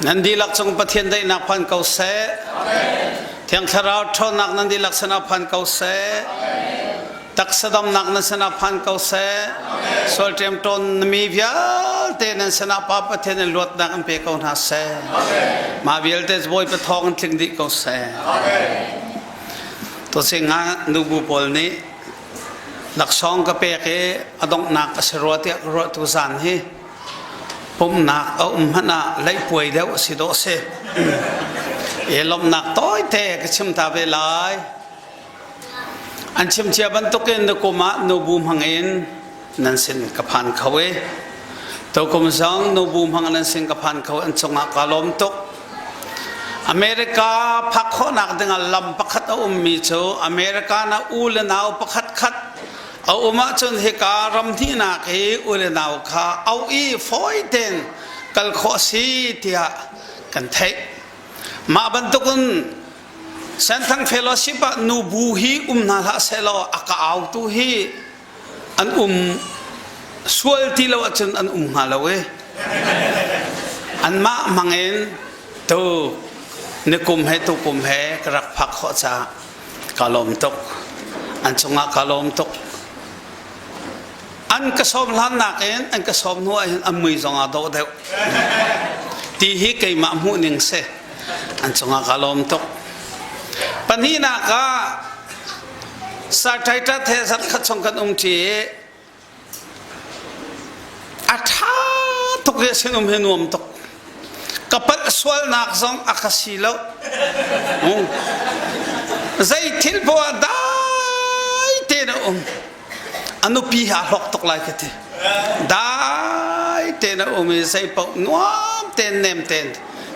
Nan dihlak cung Pathian daihnak phan ko seh. Thiang Thlarau ṭhawnnak nan dihlak sinah phan ko seh. Taksa damnak nan sinah phan ko seh. Sual ṭem ṭawn mi vialte nan sinah Pa Pathian in luatnak in pe ko hna seh. Mah vialte Bawipa thawng in tling dih ko seh. Tuasing ah nubu pawl nih laksawng ka pek i a donghnak a si rua tiah ka ruah tu zan hi pumhnak a um hmanh ah leihpuai deuh a si dawh a si. I lawmhnak tawite ka chim ta ve lai. An chim cia bantukin na kum ah nubu hmangin nan sin ka phan kho i tukum zong nubu hmang nan sin ka phan kho an cungah ka lawm tuk. America phak khawhnak dingah lam pakhat a ummi cu America na u le nau pakhat khat A um ahcun hika ram hnihnak hi u le nau kha auh i fawi tein kal khawh a si tiah kan theih. Mah bantukin Senthang Fellowship ah nubu hi um hna hlah sehlaw a ka autu hi an um sual ti lo ahcun an um hnga lo i anmah hmangin tu nikum he tukum he ka rak phak khawh caah Ka lawm tuk. An cungah ka lawm tuk. An ka sawm hlan nakin an ka sawm hnu ahhin an mui zong aa dawh deuh. Ti hi keimah hmuh ning si. An cungah ka lawm tuk. Pahnihnak ah Sartaitat he zarhkhat chung kan um ṭi i A ṭha tuk i a sinum hi nuam tuk. Ka palh sualnak zong a ka si lo. Zei thil poah dai tein a um. A nupi he aa hlawk tuk lai ka ti. Dai tein a um i zei paoh nuam tein nem tein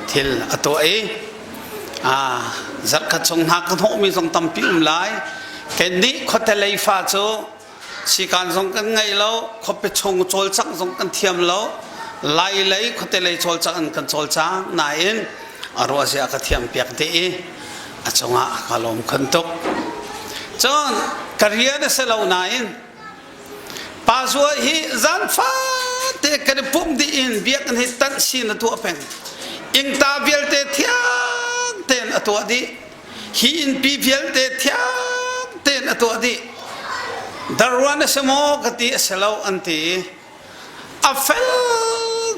thil a tuah i zarhkhat chung hna ka hnawhmi zong tampi um lai. Kannih khuate lei fa cu Sikaan zong kan ngei lo, khuapi chung cawlcangh zong kan thiam lo. Lai lei khuate lei cawlcangh in kan cawlcang nain a ruahzia ka thiam piak dih i a cungah ka lawm khun tuk. Cun ka rian a si lo nain pa zua hi zan fate kan i pumh dih in biakinn hi tanh sin a tuah peng. Ingta vialte thiang tein a tuah dih. Hi innpi vialte thiang tein a tuah dih. Darruan a si maw ka ti a si lo an ti i a fel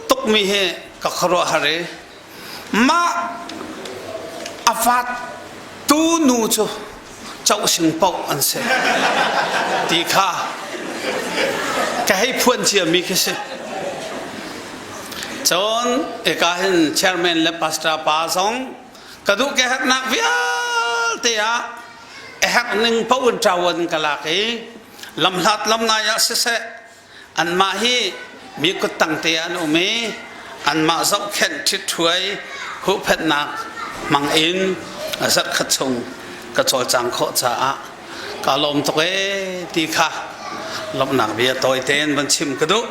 tukmi hi ka khuaruahhar i mah a vat tu nu cu cohsing paoh an si ti kha ka hei phuan ciami khi si. Cun eka hin chairman le pastor pa zong Ka duh ke herhnak vialte ah a herh ning paoh in ṭawan ka lak i lamhlat lamnai ah siseh anmah hi mi kuttang te an um i anmah zohkhenh ṭhitṭhuai huhphenhnak hmang in zarhkhat chung ka cawlcang khawh caah ka lawm tuk ee ti kha lawmhnak bia tawi tein van chim ka duh.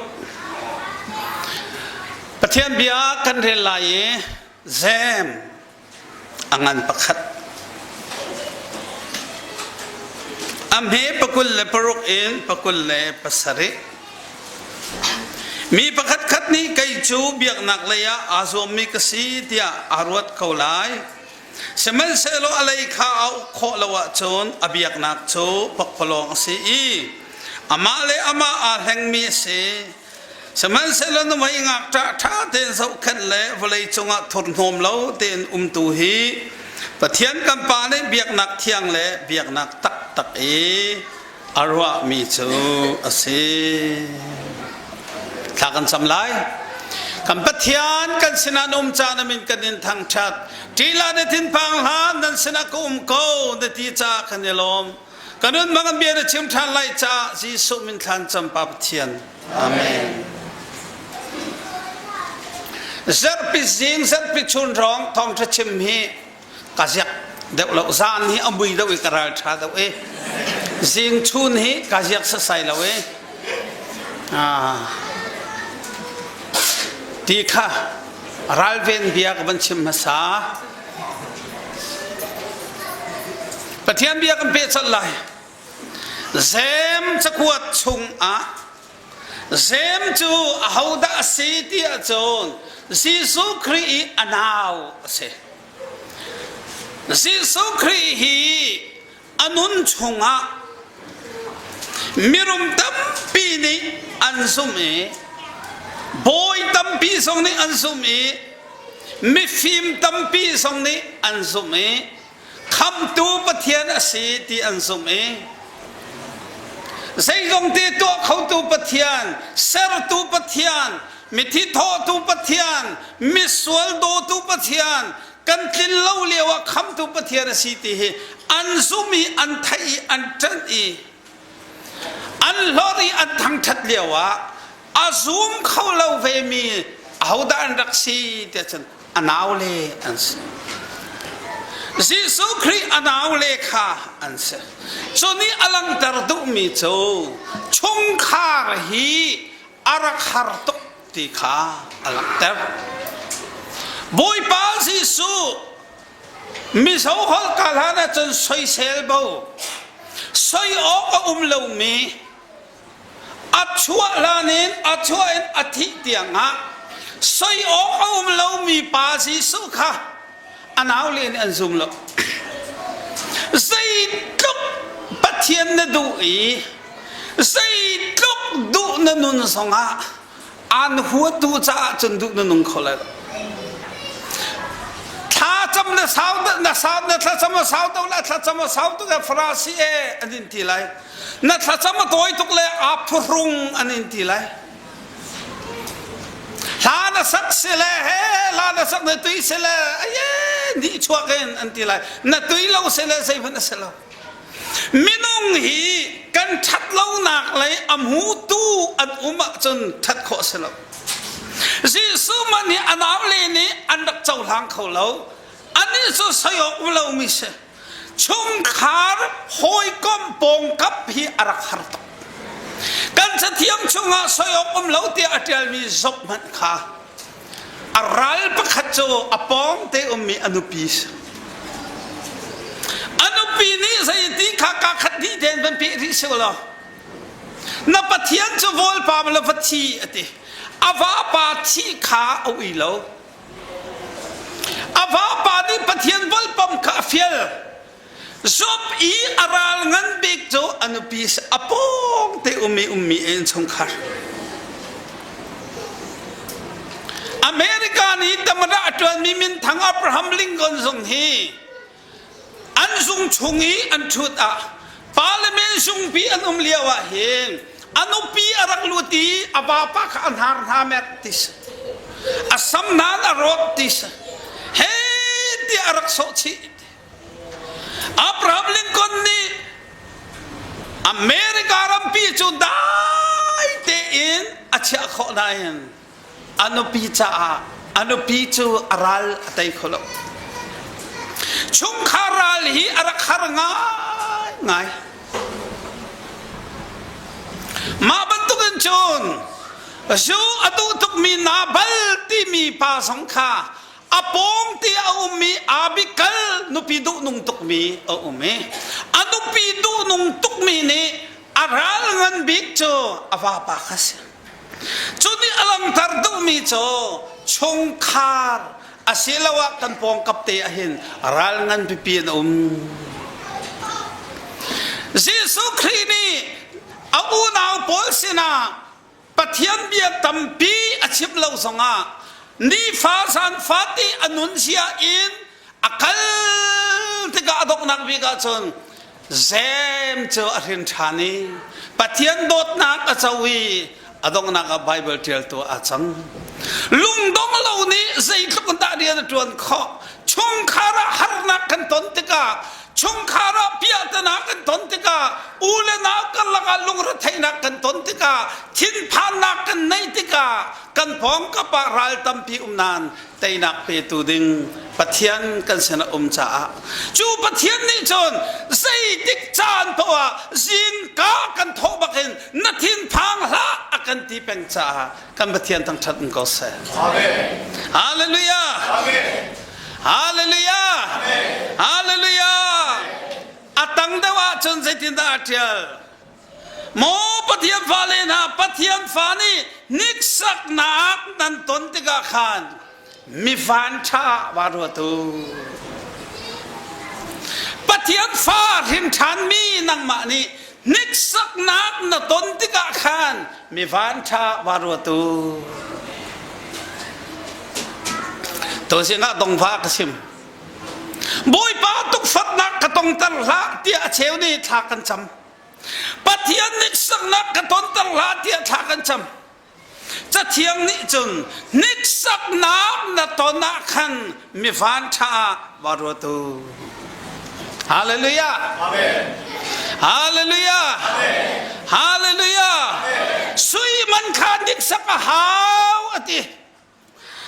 Pathian bia kan rel lai i Zem a ngan pakhat. A hme pakul le paruk in pakul le pasarih. Mi pakhat khat nih kei cu biaknak lei ah aa zuammi ka si tiah aa ruat ko lai. Sihmanhsehlaw a lei kha a uk khawh lo ahcun a biaknak cu pakpalawng a si i amah le amah aa hlengmi a si. Sihmanhsehlaw nuhmei ngakṭah ṭha tein zohkhenh le vawlei cungah thurhnawm lo tein umtu hi Pathian kan Pa nih biaknak thiang le biaknak taktak i a ruahmi cu a si. Thla kan cam lai. Kan Pathian kan sinah na um caan a min kan in thangṭhat. Ṭihlah na thinphang hlah nan sinah ka um ko na ti caah kan i lawm. Ka nun bang an bia na chim ṭhan lai caah Jesuh min thlan cam Pa Pathian. Amen. Zarhpi zing zarhpi chun hrawng thawngṭha chim hi ka ziak deuh lo zan hi a mui deuh i ka ral ṭha deuh i zing chun hi ka ziak sasai lo i ti kha ralven bia ka van chim hmasa Pathian bia kan pehchalh lai. Zem cakuat chungah Zem cu ahodah a si ti ahcun. Jesuh Khrih i a nau a si. Jesuh Khrih hi a nun chungah mirum tampi nih an zumh i bawi tampi zong nih an zumh i mifim tampi zong nih an zumh i khamtu Pathian a si ti an zumh i zeizong te tuah khotu Pathian sertu Pathian mithi thawhtu Pathian misual dawtu Pathian kan tlin lo lio ah khamtu Pathian a si ti hi an zum i an theih i an ṭanh i an hlorh i an thangṭhat lio ah a zum kho lo vemi ahodah an rak si tiah cun a naule an si. Jesuh Khrih a naule kha an si. Cu nih a langhter duhmi cu chungkhar hi a rak har tuk ti kha a langhter. Bawipa Jesuh mizo holh ka hlan ahcun soisel bo soi awk a um lomi a chuah hlan in a chuah in a thih tiangah soi awk a um lomi pa Jesuh kha a naule nih an zum lo. Zeitluk Pathian na duh i zeitluk duh na nun zongah aan huatu caah cun duh na nung kho lai lo. Thlacam na sau na sau na thlacam a sau tuk le thlacam a sau tuk e farasi e an in ti lai. Na thlacam a tawi tuk le aa phuhrung an in ti lai. Hla na sak sile he hla na sak na tui sile aye ni chuak in an ti lai na tui lo sile zeihmanh a si lo minung hi kan ṭhat lonak lei a hmutu an um ahcun ṭhat khawh a si lo Jesuh man hi a naule nih an rak cohlang kho lo anih cu soi awk um lomi si chungkhar hawikom pawngkap hi a rak har tuk kan cathiang chungah soi awk um lo tiah a ṭialmi Job hmanh kha a ral pakhat cu a pawng te ummi a nupi si a nupi nih zeiti kha ka khat hnih tein van peh rih si law na pathian cu vawlpa la va thi a ti a vapa thi kha a ui lo A vapa nih Pathian volpam kha a fial. Job i a ral ngan bik cu a nupi a pawng te ummi ummi innchungkhar. America nih tamara a ṭuanmi minthang Abraham Lincoln zong hi An zung chung i an ṭhut ah parliament zungpi an um lio ah hin a nupi a rak lut i a vapa kha a hnar hna mer ti si a sam nan a rawt ti si he tiah a rak sawh chih Abraham Lincoln nih America rampi cu dai tein a chiah khawh nain a nupi caah a nupi cu a ral a tei kho lo chungkhar ral hi a rak har ngaingai mah bantukin cun zu a duh tukmi Nabal timi pa zong kha a pawng te a ummi Abikal nupi duhnung tukmi a um i a nupi duhnung tukmi nih a ral ngan bik cu a vapa kha si Cu nih a langhter duhmi cu chungkhar asiloah kan pawngkap te ahhin ral ngan pipi an um. Jesuh Khrih nih a unau pawl sinah Pathian bia tampi a chim lo zongah nifa zan fate a nunzia in a kal tikah a donghnak bik ahcun Zem cu a hrin ṭhan i Pathian dawtnak a co i a donghnak ah Baibal ṭialtu aa cang. Lungdong lo nih zeitluk in dah rian a ṭuan khawh. Chungkhar ah harnak kan ton tikah, chungkhar ah piahtana kan ton tikah, u le nau karlak ah lungretheihnak kan ton tikah, thinphannak kan neih tikah, kan pawngkap ah ral tampi um nain teinak petu ding Pathian kan sin a um caah cu Pathian nih cun zeitik caan poah ah zingka kan thawh bakin na thinphang hlah a kan ti peng caah kan Pathian thangṭhat in ko seh. Amen. Hallelujah. Amen. Hallelujah. Amen. Hallelujah. A tang deuh ahcun zeitindah a ṭial? Maw Pathian fale hna, Pathian fa nih hniksaknak nan ton tikah khan. Mi vanṭha va ruat u. Pathian fa hrin ṭhanmi nangmah nih hniksaknak na ton tikah khan mi vanṭha va ruat u. Tuzing ah dongva ka sim. Bawipa tukforhnak ka tongter hlah tiah a cheu nih thla kan cam. Pathian hniksaknak ka tonter hlah tiah thla kan cam. Cathiang nih cun hniksaknak na ton ah khan mi vanṭha ah va ruat u. Hallelujah. Amen. Hallelujah. Amen. Hallelujah. Amen. Sui man kha hniksak a hau a ti.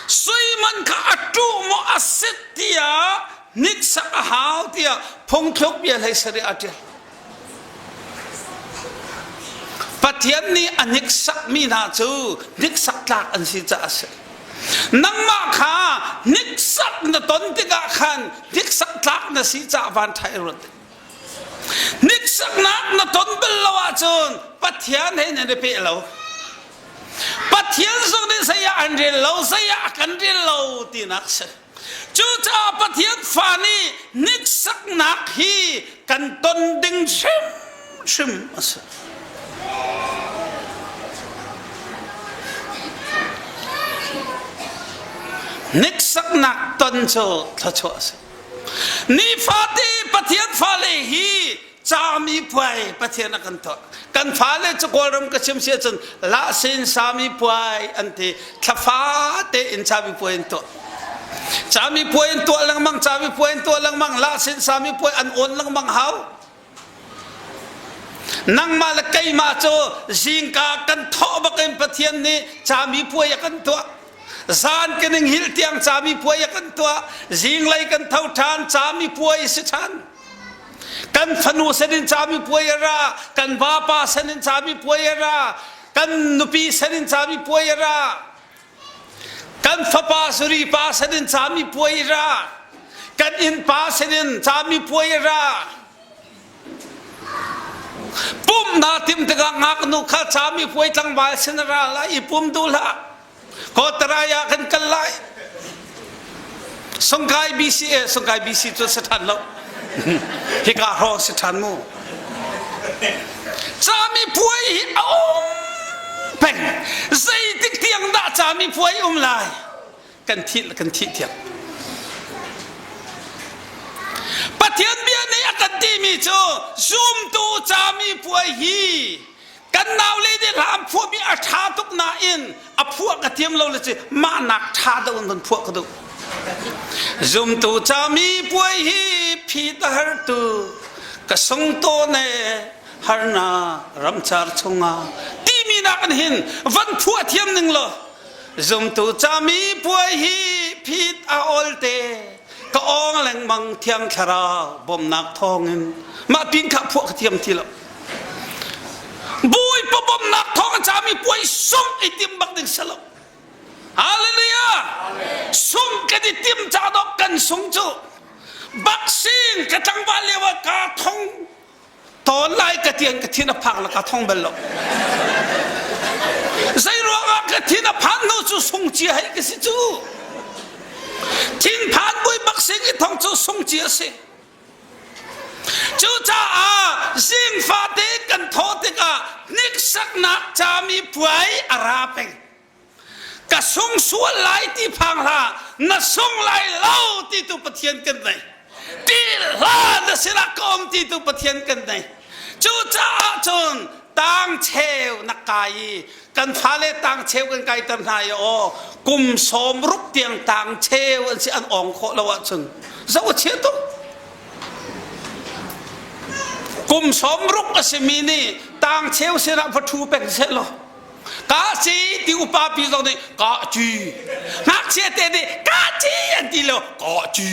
Sui man kha a ṭuh maw a sit tiah hniksak a hau tiah phungthluk bia hlei sarih a ṭial. Pathian nih a hniksakmi hna cu hniksak tlak an si caah a si. Nangmah kha hniksak na ton tikah khan hniksak tlak na si caah van ṭha i ruat. Hniksaknak na ton bal lo ahcun Pathian he nan i peh lo. Pathian zong nih zei ah an rel lo, zei ah a kan rel lo tinak si. Cucaah Pathian fa nih hniksaknak hi kan ton ding hrimhrim a si. Hniksaknak ton cu thluachuah a si. Nifate Pathian fale hi cami puai Pathian a kan tuah. Kan fale cu Kawlram ka chim si ahcun lahsin sami puai an ti. Thlafa tein cami puai an tuah. Cami puai an tuah lengmang, cami puai an tuah lengmang, lahsin sami puai an awn lengmang hau. Nangmah le keimah cu zingka kan thawh bakin Pathian nih cami puai a kan tuah. Zan kan in hil tiang cami puai a kan tuah. Zinglei kan tho ṭhan cami puai si ṭhan. Kan fanu sin in cami puai a ra, kan vapa sin in cami puai a ra, kan nupi sin in cami puai a ra. Kan fapa suri pa sin in cami puai ra. Kan innpa sin in cami puai ra. Pum naa tim tikah ngaknu kha cami puai tlangval sin ra lai i pum duh hlah. Kawtarai ah kan kal lai. Sungkai BC eh Sungkai BC cu si ṭhan lo. Hika hrawng si ṭhan mu. Cami puai hi a um peng. Zeitik tiang dah cami puai um lai? Kan thih kan thih tiang. Pathian bia nih a kan timi cu zumtu cami puai hi kan naule nih hla an phuahmi a ṭha tuk nain a phuah ka thiam lo le ci mah nak ṭha deuh in van phuah ka duh. Zumtu cami puai hi phit a har tu ka sung tawn e harnak ramcar chungah timi nak in hin van phuah thiam ning law zumtu cami puai hi phit a ol te ka awng lengmang thiang thlarau bawmnak thawngin mah pin kha phuah ka thiam ti lo Bawipa bawmhnak thawng a cami puai sungh i tim bak ding si lo. Hallelujah! Sungh kan i tim ca dawh kan sung cu baksing ka tlangval lio ah kaa thong tawn lai ka tian ka thin a phak la ka thong bal lo. Zei ruangah ka thin a phan hnu cu sung cia hei ka si cu. Thinphan bui baksing i thong cu sung cia si. Cucaah zingfate kan thawh tikah hniksaknak cami puai a ra peng. Ka sung sual lai ti phang hlah, na sung lai lo ti tu Pathian kan nei. Ti hlah na sinah ka um ti tu Pathian kan nei. Cucaah cun tang cheu na kai i kan fale tang cheu kan kaiter hna i aw kum sawm ruk tiang tang cheu an si an ong khawh lo ahcun zoh a chia tuk kum sawm ruk a simi nih tang cheu sinah va ṭhu peng seh law ka si ti upa pi zong nih ka ci ngakchia te nih ka ci an ti lo ka ci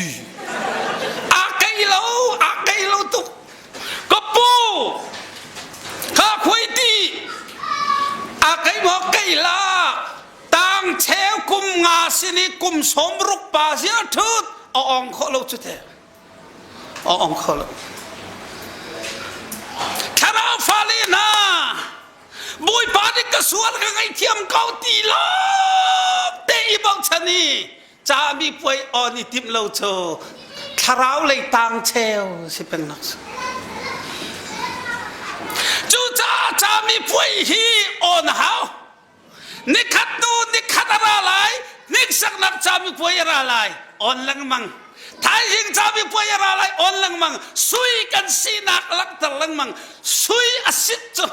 a kei lo a kei lo tuk Ka pu ka khui ti a kei maw kei la tang cheu kum nga sin i kum sawm ruk pa zia thut a ong khawh lo cu te a ong kho lo thlarau fale hna Bawipa nih ka sual ka ngaihthiam ko ti lo te i bochan i. Cami puai on i timh lo cu thlarau lei tang cheu si peng nak si. Cucaah cami puai hi on hau. Nikhat hnu nikhat a ra lai, hniksaknak cami puai a ra lai, on lengmang. Thaizing cami puai a ra lai, on lengmang. Sui kan sinak langhter lengmang. Sui a sit cu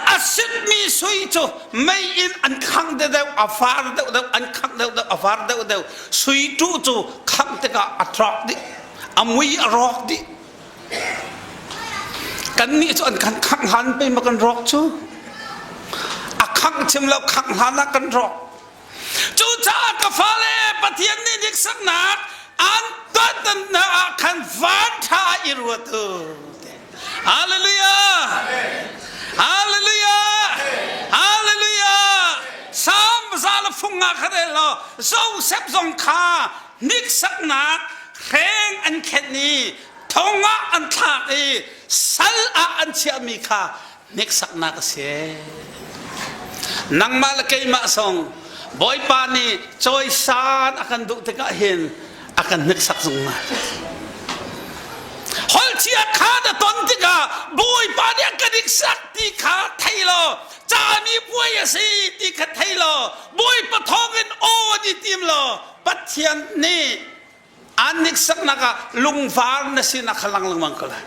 A sitmi sui cu mei in an khangh deuhdeuh, a far deuhdeuh, an khangh deuhdeuh, a far deuhdeuh. Sui tu cu khangh tikah a tlok dih, a mui a rawk dih. Kannih cu an kan khangh hlan pei ma kan rawk cu. A khangh chim lo khangh hlan ah kan rawk. Cucaah ka fale Pathian nih hniksaknak an tuahtannak ah khan van ṭha i ruat u. Hallelujah! Hallelujah! Hallelujah! Salm za le fung nga kha rel law Joseph zong kha hniksaknak hreng an khenh i thong ah an thlak i sal ah an chiahmi kha hneksaknak a si. Nangmah le keimah zong Bawipa nih cawisan a kan duh tikah hin a kan hneksak zungzal. Holchia kha na ton tikah Bawipa nih a kan iksak ti kha thei law cami puai a si ti kha thei law Bawipa thawngin aw an i tim law Pathian nih An hniksaknak ah lungvar na sinak kha lang lengmang ko lai.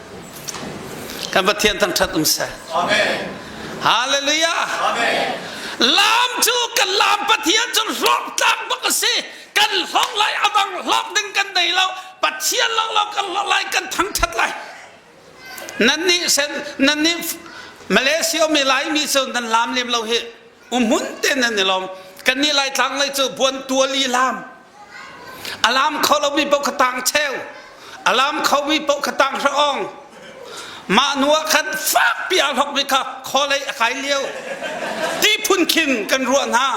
Kan Pathian thangṭhat um seh. Amen. Hallelujah. Amen. Lam cu kan lam Pathian cu hlawktlak bak a si. Kan hlawk lai a dang hlawk ding kan nei lo. Pathian lawnglawng kan hlawk lai kan thangṭhat lai. Nan nih sen nan nih Malaysia mi Laimi cu nan lam lem lo hi umhmun te nan i lawm. Kan nih Laitlang lei cu buan tuali lam. A lam kho lomi paoh kha tang cheu. A lam khomi paoh kha tang hraong. Mah nu ah khan fakpi aa hlokmi kha khualei a kai lio. Ti phun khin kan ruah hna.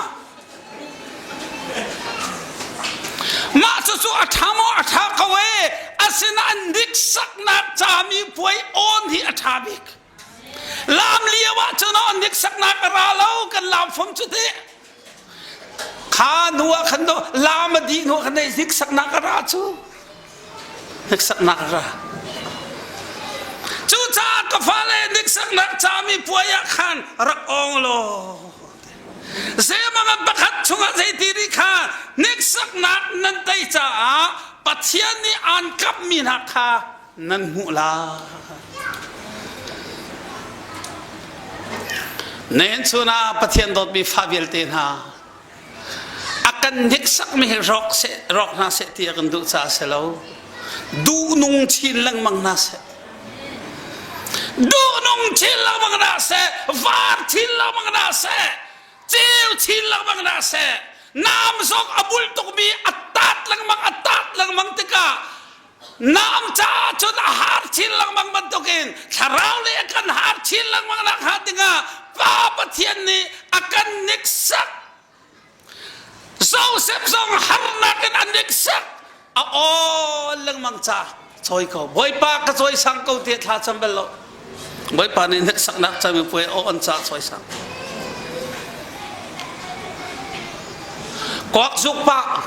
Mah cucu a ṭha maw a ṭha ko ee. Asinain hniksaknak cami puai awn hi a ṭha bik. Lam lio ah cun aw hniksaknak a ra lo kan lam fom cu teh. Kha hnu ah khan lam a dih hnu ah khan hniksaknak a ra cu. Hniksaknak a ra. Cucaah ka fale hniksaknak cami puai ah khan rak awng law Zeimang pakhat chungah zeiti ri kha hniksaknak nan tei caah Pathian nih aan kamhmi hna kha nan hmuh lai. Nihin chun ah Pathian dawtmi fa vialte hna a kan hniksakmi hi rawk seh rawk hna seh ti a kan duh caah si lo duhnung chin lengmang hna seh duhnung chin lengmang hna seh var chin lengmang hna seh ceu chin lengmang hna seh naam zong a bul tukmi a tat lengmang a tat lengmang tikah Naam caah cun a har chin lengmang bantukin thlarau lei a kan har chin lengmang nak hnga dingah Pa Pathian nih a kan niksak. Joseph zong harnak in a niksak. A aw lengmang ca cawi ko. Bawipa ka cawi sang ko ti thla cam bel lo. Bawipa nih hneksaknak camipuai aw an ca cawi sang. Kuak zuk pa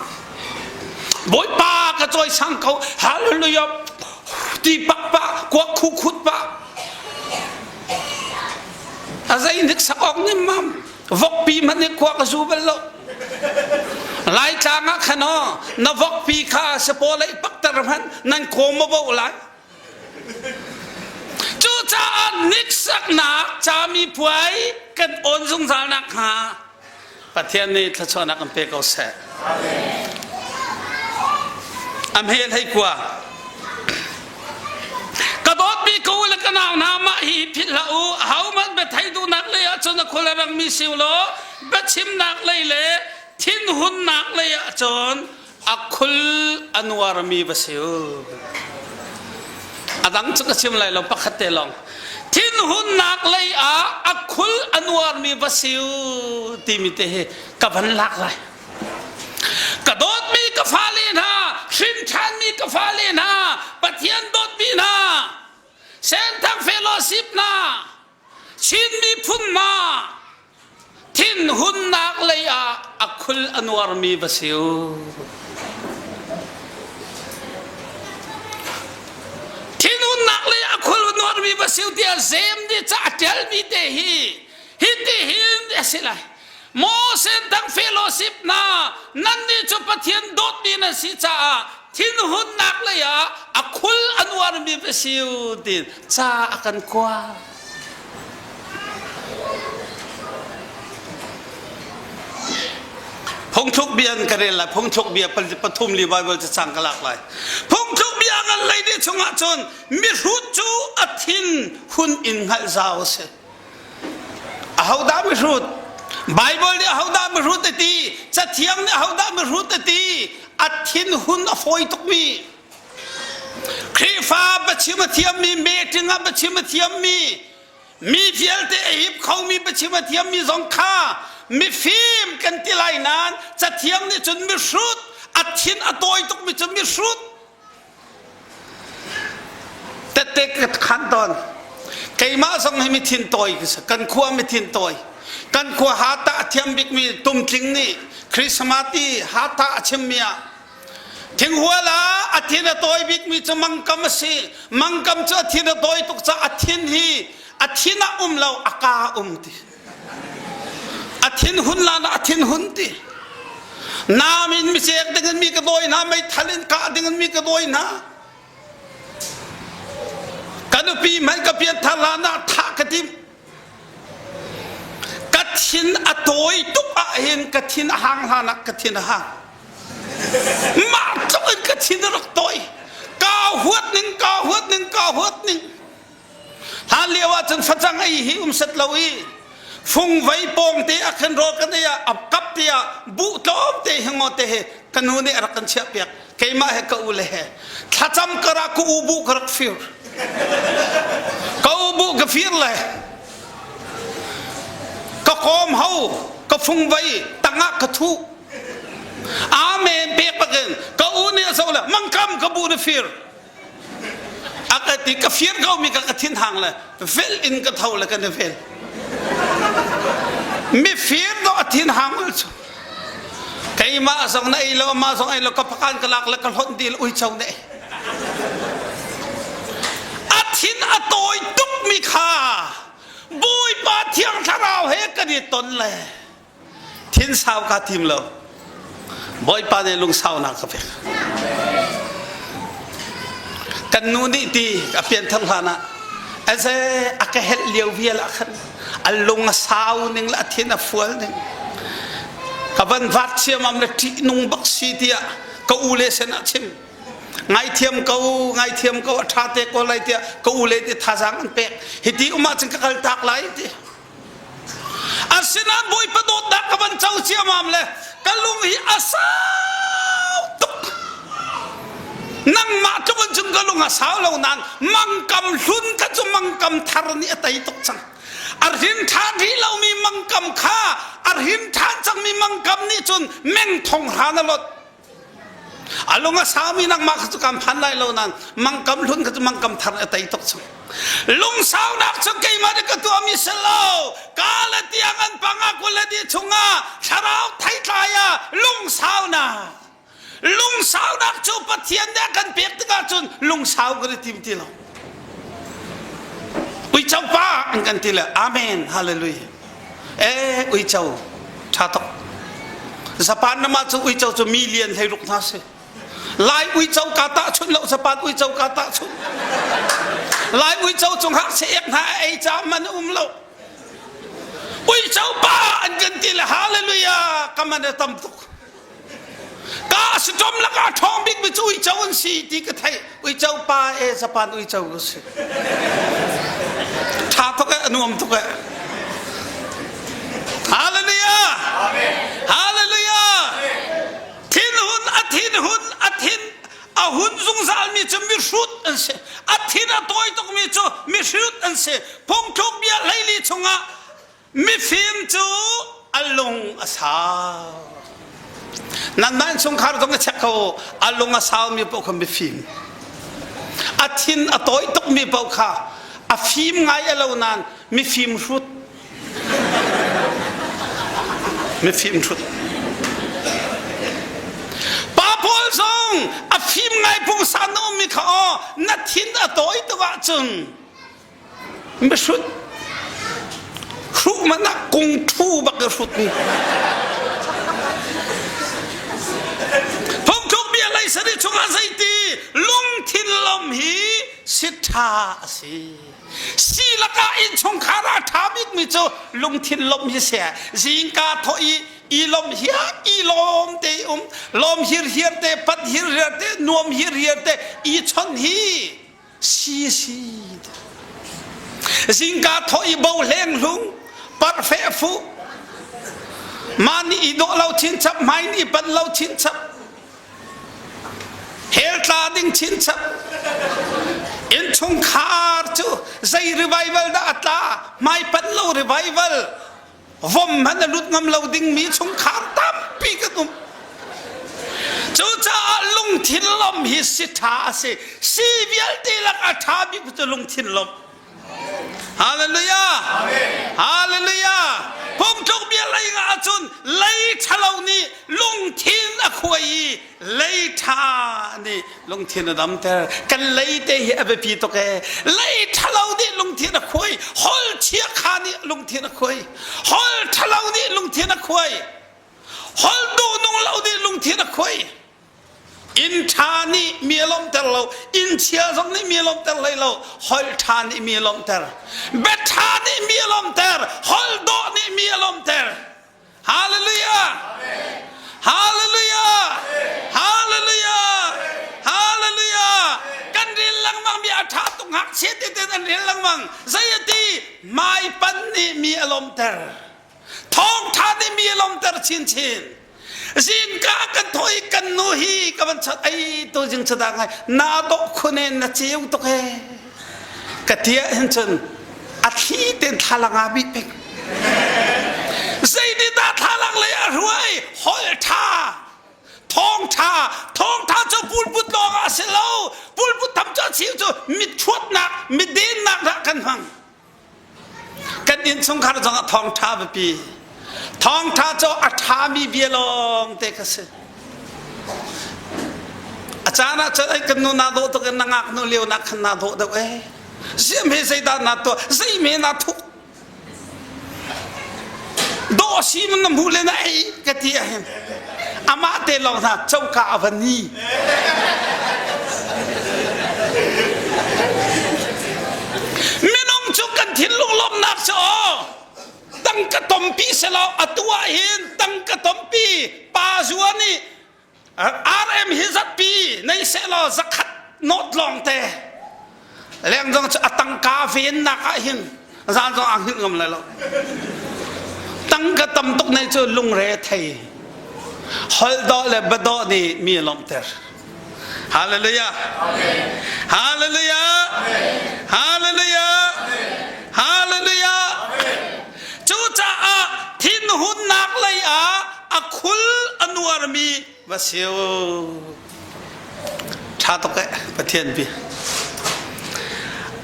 Bawipa ka cawisang ko hallelujah ti pak pa kuak khu khut pa a zei hneksak awk nim mam vokpi hmanh nih kuak a zu bal lo Laitlang ah khan aw na vokpi kha sapaw lei pakter hmanh nan kawm a bo lai Cucaah hniksaknak camipuai kan awn zungzal nakhnga Pathian nih thluachuahnak kan pe ko seh. A hmel hei kua. Ka dawtmi ka u le ka nau hna mah hi philh hlah u. Ahohmanh biathei duhnak lei ah cun a khul a rangmi si u law biachimnak lei le thinhunnak lei ah cun a khul a nuarmi va si u. A dang cu ka chim lai lo pakhat te lawng. Thinhunnak lei ah a khul a nuarmi va si u timi te hi ka van lak lai. Ka dawtmi ka fale hna, hrin ṭhanmi ka fale hna, Pathian dawtmi hna, Senthang Fellowship hna, Chin miphun hna, thin. Thinhunnak lei ah a khul a nuarmi va si u. Thinhunnak lei a khul a nuarmi va si u tiah Jeim nih ca a ṭialmi te hi hitihin a si lai. Moses dang fellowship hna nannih cu Pathian dawtmi nan si caah thinhunnak lei ah a khul a nuarmi va si u tiin ca a kan kua. Phungthluk bia an ka rel lai. Phungthluk bia pathum li Bible cacang ka lak lai. Phungthluk bia ngan lei ni chungah cun mihrut cu a thin hun in hngalh zau a si. Ahodah mihrut? Bible nih ahodah mihrut a ti? Cathiang nih ahodah mihrut a ti? A thin hun a fawi tukmi. Khrihfa biachim a thiammi, meeting ah biachim a thiammi, mi vialte a hip khomi biachim a thiammi zong kha mifim kan ti lai nain cathiang nih cun mihrut, a thin a tawi tukmi cu mihrut. Tette ka khan tawn. Keimah zong hi mithin tawi ka si. Kan khua mithin tawi. Kan khua hata a thiam bikmi Tumtling nih Christmas i hata a chimmi ah Thinghual ah a thin a tawi bikmi cu mangkam a si. Mangkam cu a thin a tawi tuk caah a thin hi a thin ah um lo, a ka um ti. A thin hun lan ah a thin hun ti. Nam in micek ding in mi ka dawi hna, meithal in kah ding in mi ka dawi hna. Ka nupi hmanh ka pianthar hlan ah thah ka timh. Ka thin a tawi tuk ahhin ka thin a hang hlan ah ka thin a hang. Mah tluk in ka thin a rak tawi. Kaa huat ning, kaa huat ning, kaa huat ning. Hlan lio ah cun facang ei hi um set lo i fungvei pawng te a khin rawl kan ei ah a kap te ah buh tlawm te hi ngo te he ka nu nih a rak kan chiah piak keimah he ka u le he thlacam kar ah ka u buh ka rak fir ka u buh ka fir le ka kawm ho ka fungvei tangah ka thuh amen pek bakin ka u nih a zoh le mangkam ka bu na fir a ka ti ka fir ko mi ka ka thin hang le vel in ka tho le kan i vel mi fir do a thin hang ul chu keimah zong na ei lo ma zong ei lo ka pakan ka lak le ka hlon dil ui cho ne a thin a tawi tuk mi kha Bawipa thiang thlarau he kan i ton le Thinsau kaa tim lo. Bawipa nih lungsaunak ka pek. Kan nu nih ti a pianthar hlan ah aze a ka helh lio vial ah khan a lung a sau ning le a thin a fual ning ka van vat siamam le ṭihnung bak si tiah ka u le sin ah chim ngaithiam ko ngaithiam ko a ṭha te ko lai tiah ka u le nih thazaang an pek hiti um ahcun ka kal tak lai ti Asinain Bawipa dawtnak ka van co ciamam le ka lung hi a sau tuk. Nangmah tluk in cun ka lung a sau lo nain mangkam hlun kha cu mangkam thar nih a tei tuk cang. A hrin ṭhan rih lomi mangkam kha a hrin ṭhan cangmi mangkam nih cun meng thong hran a lot. A lung a saumi nangmah kha cu kan phan lai lo nain mangkam hlun kha cu mangkam thar a tei tuk chung. Lungsaunak cu keimah nih ka tuahmi si lo. Ka le tiang an panga kul le di chungah thlarau theitlai ah lungsaunak. Lungsaunak cu Pathian nih a kan pek tikah cun lungsau kan i tim ti lo. Uico pa an kan ti le amen hallelujah. Eh uico tha tuk. Japan nama cu uico cu million hlei ruk hna si. Lai uico ka tah chun lo Japan uico ka tah chun. Lai uico cung hak se ek hna ei ca man um lo. Uico pa an kan ti le hallelujah ka man a tam tuk. Ka siṭom lakah a ṭhawng bikmi cu uico an si ti ka theih. Uico pa e Japan uico ka si. Ṭha tuk e, a nuam tuk e. Hallelujah! Hallelujah! Thinhun a thinhun a thin a hun zungzalmi cu mihrut an si. A thin a tawi tukmi cu mihrut an si. Phungthluk bia hleili chungah Mifim cu a lung a sau. Nanmah innchungkhar zong i check ko a lung a saumi paoh kha mifim. A thin a tawi tukmi paoh kha a fim ngai a lo nain mifim hrut. Mifim hrut. Pa pawl zong a fim ngai pungsan na ummi kha aw na thin a tawi tuk ahcun mihrut hruh man ah kung ṭhu bak i hrut mi phungthluk bia lei sari chungah zeiti lungthin lom hi si ṭha a si si lakah innchungkhar ah ṭha bikmi cu lungthin lom hi si zingka thawh i i lom hiar i lawm te um lawm hirhiar te pat hirhiar te nuam hirhiar te i chon hi si si zingka thawh i bo hleng hlung parfe fu mah nih i dawh lo chinchap hmai nih pan lo chinchap hell tla ding chinchap innchungkhar cu zei revival dah a tla hmai pan lo revival vom hmanh a lut ngam lo dingmi chungkhar tampi kan um. Cucaah lungthin lawmh hi si ṭha a si. Si vialte lak a ṭha bik cu lungthin lawmh. Hallelujah! Hallelujah! Phungtluk bia lei ngah ahcun lei ṭhalo nih lungthin a khuai i lei ṭha nih lungthin a damter. Kan lei te hi a biapi tuk ee. Lei ṭhalo nih lungthin a khuai. Hol chiakha nih lungthin a khuai. Hol ṭhalo nih lungthin a khuai. Hol duhnung lo nih lungthin a khuai. Inn ṭha nih mi a lawmhter lo. Inn chia zong nih mi a lawmhter hlei lo. Hol ṭha nih mi a lawmhter. Bia ṭha nih mi a lawmhter. Hol dawh nih mi a lawmhter. Hallelujah! Hallelujah! Hallelujah! Hallelujah! Kan rel lengmang mi a ṭha tuk ngakchia tete an rel lengmang. Zei a ti? Maipan nih mi a lawmhter. Thawngṭha nih mi a lawmhter chinchin. Zingka kan thawh i kan nu hi ka van chat ei tu jing chada ngai na dawh khun in na ceu tuk he ka tia hin cun a thli ten thlalang a bih peng zei dah thlalang lei a hruai hol tha thawng tha thawng tha cu pulput lawng ah a si lo pulput tham cu a chim cu mithuatnak midennak dah kan hmang Kan innchungkhar zongah thawngṭha biapi. Thawngṭha cu a ṭhami bia lawng te kha si. A caan ah cun kan nu naa dawh tuk in na ngaknu lio nak khan naa dawh deuh ee. Ziam he zeidah naa tuah, zei me naa thuk. Dawh si man na hmuh le na ei ka ti ahhin. Amah te lawng hna coka a va ni. Minung cu kan thinlung lawmhnak cu aw tangka tompi selaw atu ah hin tangka tompi pa zua nih RM hi zatpi nei sehlaw zakhat nawt lawng te leng zong cu a tangka vennak ah hin zan zong aa hngilh ngam lai lo tangka tam tuk nei cu lungre thei holh dawh le biadawh nih mi a lawmhter hallelujah hallelujah hallelujah hallelujah cucaah thinhunnak lei ah a khul a nuarmi va si Ṭha tuk eh Pathian bi.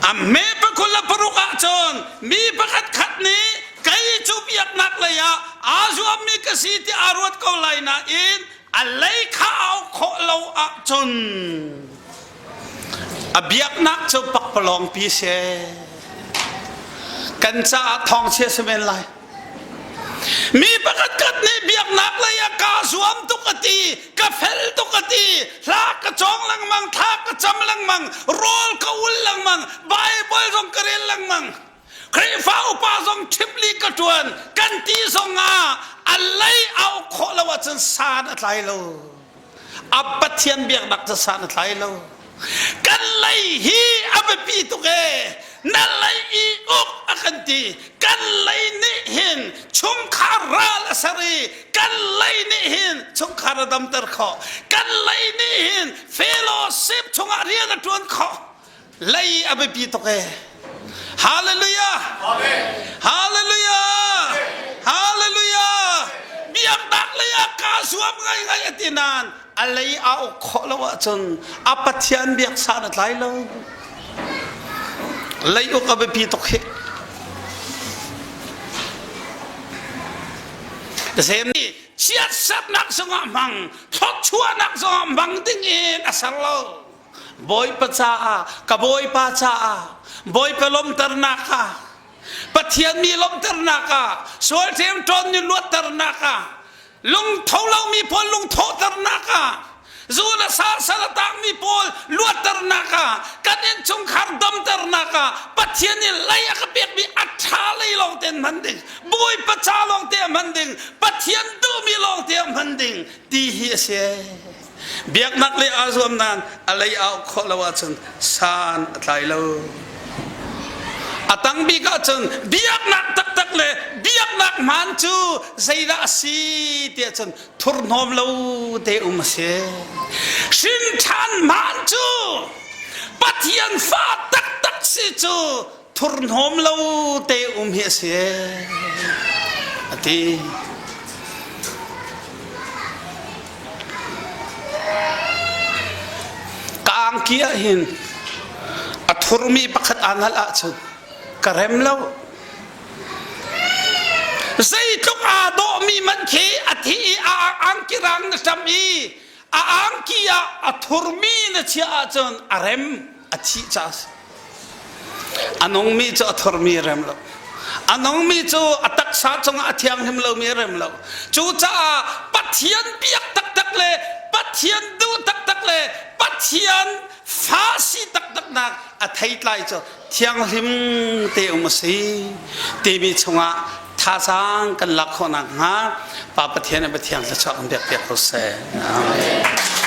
A me pakul le paruk ahcun mi pakhat khat nih kei cu biaknak lei ah aa zuammi ka si ti aa ruat ko lai nain a lei kha au khawh lo ahcun a biaknak cu pakpalawng pi si. Kan caah thawngchia si men lai. Mi pakhat khat nih biaknak lei ah kaa zuam tuk a ti, ka fel tuk a ti, hla ka cawng lengmang, thla ka cam lengmang, rawl ka ul lengmang, Bible zong ka rel lengmang. Khrihfa upa zong ṭhipli ka ṭuan, kan ti zong ah a lei au khawh lo ahcun san a tlai lo. A Pathian biaknak cu san a tlai lo. Kan lei hi a biapi tuk ee. Na lei i uk a kan ti. Kan lei nih hin chungkhar ral a ser i kan lei nih hin chungkhar a damter khawh. Kan lei nih hin fellowship chungah rian a ṭuan khawh. Lei a biapi tuk ee. Hallelujah! Hallelujah! Hallelujah! Biaknak lei ah kaa zuam ngaingai a ti nain a lei aa uk khawh lo ahcun a Pathian biak san a tlai lo. Lei uk a biapi tuk hi. Zem nih chiatsernak zongah hmang, thluachuahnak zongah hmang ding in a ser lo. Bawipa caah, ka Bawipa caah, Bawipa lawmternak ah, Pathian mi lawmternak ah, sual ṭemṭawn ni luatternak ah, lungtho lomi pawl lungthawhternak ah, zu le sa sal a tangmi pawl luatternak ah, kan innchungkhar damternak ah, Pathian nih lei a ka pekmi a ṭha lei lawng tein hman ding, Bawipa ca lawng te a hman ding, Pathian duhmi lawng te a hman ding ti hi a si. Biaknak le aa zuam nain a lei a auh khawh lo ahcun san a tlai lo. A tang bik ahcun biaknak taktak le biaknak hmaan cu zeidah a si tiah cun thurhnawm lo te um a si. Hrin ṭhan hmaan cu Pathian fa taktak si cu thurhnawm lo te um hi a si a ti. Ka angki ah hin a thurmi pakhat aa nalh ahcun ka rem lo. Zeitluk aa dawhmi man khi a thi i a angki rang na ṭam i a angki ah a thurmi na chiah ahcun a rem a thih ca a si. A nungmi cu a thurmi a rem lo. A nungmi cu a taksa cungah a thianghlim lomi a rem lo. Cucaah Pathian biak taktak le Pathian duh taktak le Pathian fa si taktaknak a theitlai cu thianghlim te um a si timi chungah thazaang kan lak khawh nakhnga Pa Pathian le Pathian thluachuah kan pek piak ko seh. Amen.